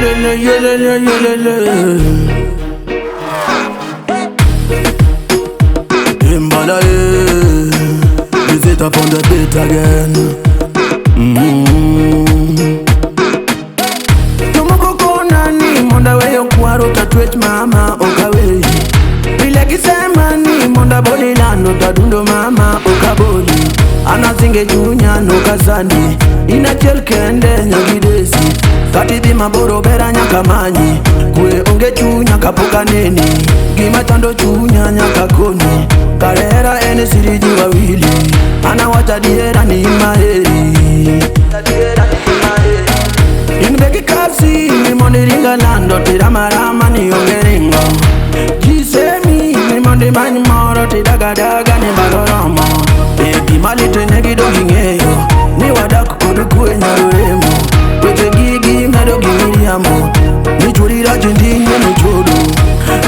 Yelele, yelele, yelele. Imbalaye, is it up on the beat again? Tomoko kona ni monda weyo kwaro tatwech mama okawe. Bila kisema ni monda boli lando tadundo mama okaboli. Anazinge junya no kazani inachiel kende nyagidesi. Kati dhi maboro bera nyaka manyi. Kwe onge chunya kapoka neni. Gima chando chunya nyaka koni. Karera ene siriji wawili. Anawacha diera ni maheri. Inbeki kasi ni mondi ringa lando tiramarama ni onge ringo. Jisemi ni mondi many moro tidagadaga ni baloromo. E gima lit ne gidong' ing'eyo ni wadak kod kwe nyaruremo. Weche gigi medo gi miriambo ni chwori rach ndinye ni chodo.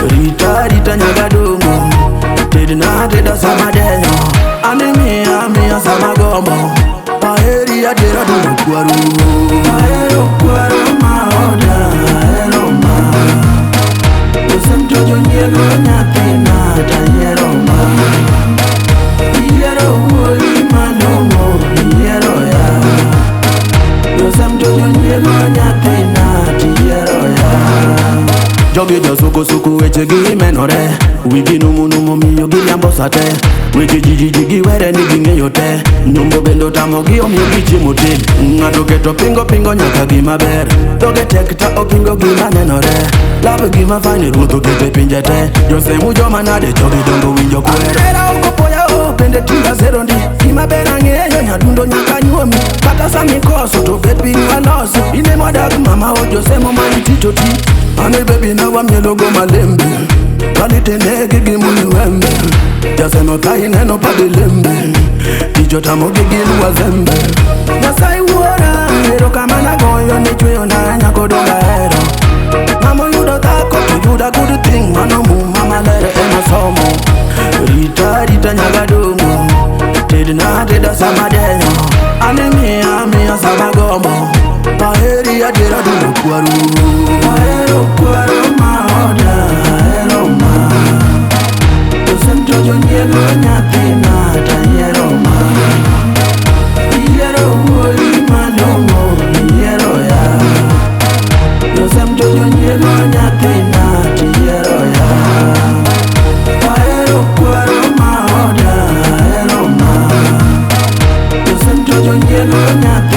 Rita rita nyagadongo tedna teda sama denyo. An imiya miya sama gombo. Aheri adiera dundo kwaru. Ahero kwaru maoda ahero ma. Osemto jonyiego nyathina tayiero ma. Yiero wuoyi malong'o yiero ya. Osemto jonyiego nyathina tiyiero ya. Jogi josuko weche gi menore. Wigi numu numu miyo giriambo sate. Weche ji ji giwere ni ging'eyo te. Nyombo bende otamogi omiyo gichiemo te. Ng'ato keto pingo pingo nyaka gima ber. Dhoge tek ta opingo gima nenore. Love gima fine ruoth okete pinje te. Josemu joma nade chogi dongo winjo kwer. Hera ok opoya o bende tinga zero ndi. Gima ber ang'eyo nyadundo nyaka nyuomi. Kata sami koso to bet piny walosi. Ine modak mama o josemo mani tich oti. Ane baby na wamielo go malembe. Kalitenegi gi muniwembe. Jaseno ka ineno padilembe. Tich otamogi gin wazembe. Nyasaye wuora erokamano agoyo ni chweyona nyako dongo ahero. Ng'ama oyudo dhako to yudo a good thing. Mano muma maler ema somo. Rita rita nyagadongo tedna teda sama denyo. An imiya miya sama gombo. Aheri adiera dundo kwaru. Ahero kwaru maoda ahero ma. Osemto jonyiego nyathina tayiero ma. Yiero wuoyi malong'o yiero ya. Osemto jonyiego nyathina tiyiero ya. Ahero kwaru maoda ahero ma. Osemto jonyiego nyathina.